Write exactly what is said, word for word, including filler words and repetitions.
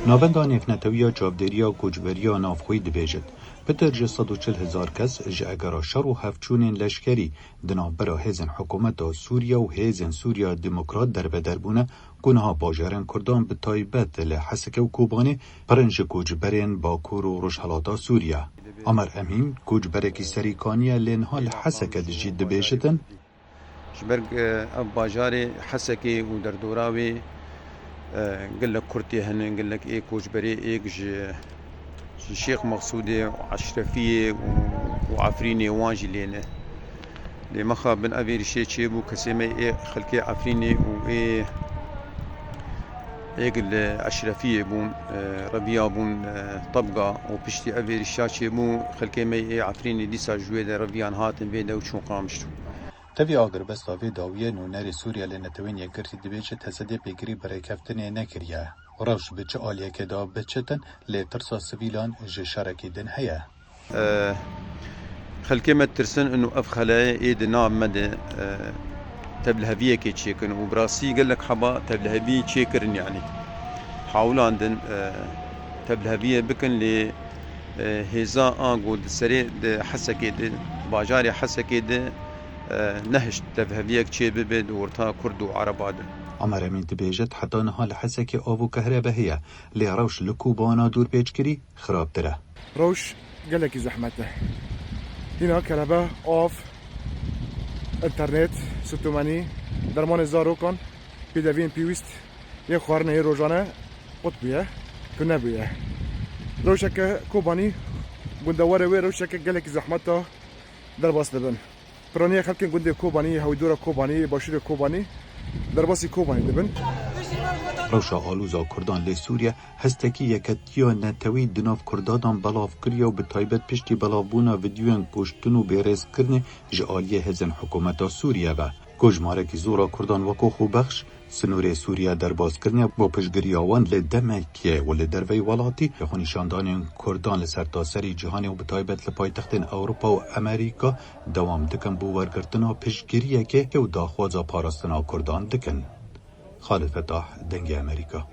Navenda Nêvnetewiya Çavdêriya Koçberiya Navxweyî dibêjit, pitir ji sed û çil hezar kes ji egera şer û hevçûnên leşkerî di navbera hêzên hikûmeta Sûriye û hêzên Sûriya Demokrat derbeder bûne, ku niha bajarên Kurdan bi taybet li Heseke û Kobanê pir in ji koçberên Bakur û Rojhelata Sûriye. Amer Emîn, koçberekî serîkanî ye, lê niha li Heseke dijî, dibêjitin, Ji ber, e, ev bajarê Hesekê û derdora wê, e, gelek Kurd tê hene, gelek ê koçberê, êk ji, ji Şêx Mexsûdê û Eşrefiyê û, û Efrînê wan jî lê ne. Lê mixabin ev êrişê çêbû, kesê me ê xelkê Efrînê û ê, êk li Eşrefiyê bûn, e, reviya bûn, e, Tebga û piştî ev êrişa çêbû, xelkê me ê Efrînê dîsa ji wê de reviyan hatin vê de û çûn Qamişlo. Tevî agirbesta vê dawiyê nûnerê Sûriya li Netewên Yekgirtî dibêje T S D pêgirî bi rêkeftinê nekiriye. Rewş bi çi aliyekê de biçitin, lê tirsa sivîlan ji şerekî din heye. Xelkê me ditirsin û ev xelayê ê di nav me de, e, tevliheviyekê çêkin û bi rastî gelek heba tevlihevî çêkirin, yanî hewlandin, e, tevliheviyê bikin, lê, e, hêza a ku di serê di Hesekê de, bajarê Hesekê de, e, nehişt tevliheviyek çêbibe di orta Kurd û Ereba de. Amer Emîn dibêjit, heta niha li Hesekê av û kehrebe heye, lê rewş li Kobana dûrpêçkirî xirabtir e. Rewş gelekî zehmet e. Hîna kerebe, av, înternet, sitûmenî, dermanê zarokan, pêdeviyên pêwîst, yên xwarinê yê rojane qut bûye, tune bûye. Rewşeke Kobanî, gundewarê wê rewşeke gelekî zehmet e, derbas dibin. Piraniya xelkên gundê Kobanî, hewîdora Kobanî, başûrê Kobanî, derbasî Kobanî dibin. Rewşa alûza Kurdan lê Sûriye hestekî yeketiya netewî di nav Kurdadan belav kiriye û bi taybet piştî belavbûna vîdyoyên kuştin û bêrêzkirinê ji aliyê hêzên hikûmeta Sûriye ve, ku jimarekî zor a Kurdan weko Xwebexş, Sinûrê Sûriye derbas kirine bo piştgiriya wan li demekê û li derveyî welatî, xwenîşandanên Kurdan li sertaserî cîhanê û bi taybet li paytextên Ewropa û Amerîka dewam dikin bo wergirtina piştgiriyekê û daxwaza parastina Kurdan dikin. Xalid Fetah, Dengê Amerîka.